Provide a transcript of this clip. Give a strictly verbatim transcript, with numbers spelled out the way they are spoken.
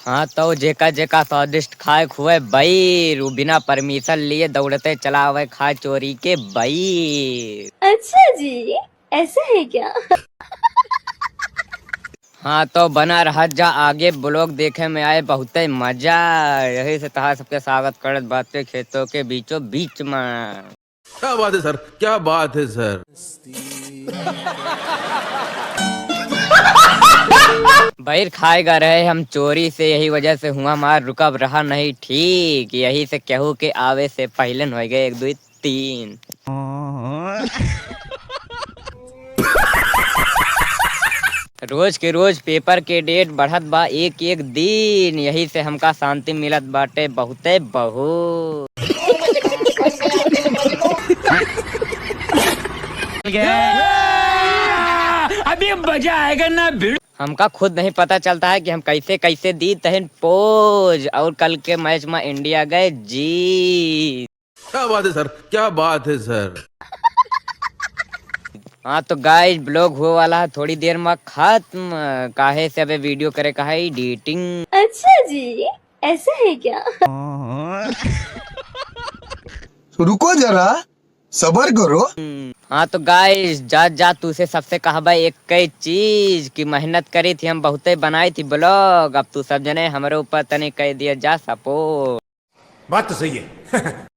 हाँ, तो जेका जेका स्वादिष्ट खाए खुए बईर, उ बिना permission लिए दौड़ते चला आवे खाए चोरी के बईर। अच्छा जी, ऐसा है क्या? हाँ, तो बना रहत जा आगे, vlog देखे में आए बहुते मजा। यही से तहार सबके स्वागत करत बाटे खेतों के बीचों बीच में। क्या बात है सर, क्या बात है सर। बईर खाए गा रहे हम चोरी से, यही वजह से हुआ हमार रुकब रहा नहीं ठीक, यही से केहू के आवे से पहिले होइ गए एक, दुई, तीन। रोज के रोज paper के date बढ़त बा एक एक दिन, यही से हमका शांति मिलत बाटे बहुते बहुत। अभी मजा आएगा ना भिड़ू। हमका खुद नहीं पता चलता है कि हम कैसे कैसे दी तहन pose, और कल के match में India गए जीत। क्या बात है सर, क्या बात है सर। हाँ तो guys, vlog हुए वाला है थोड़ी देर में खत्म, काहे से अबे video करे का है editing। अच्छा जी, ऐसा है क्या? रुको जरा, सबर करो। हाँ तो guys, जा जा तू से सबसे कहबे एक ही चीज कि मेहनत करी थी हम बहुते, बनाई थी vlog, अब तू सब जने हमरे ऊपर तनी कर दिया जा support। बात तो सही है।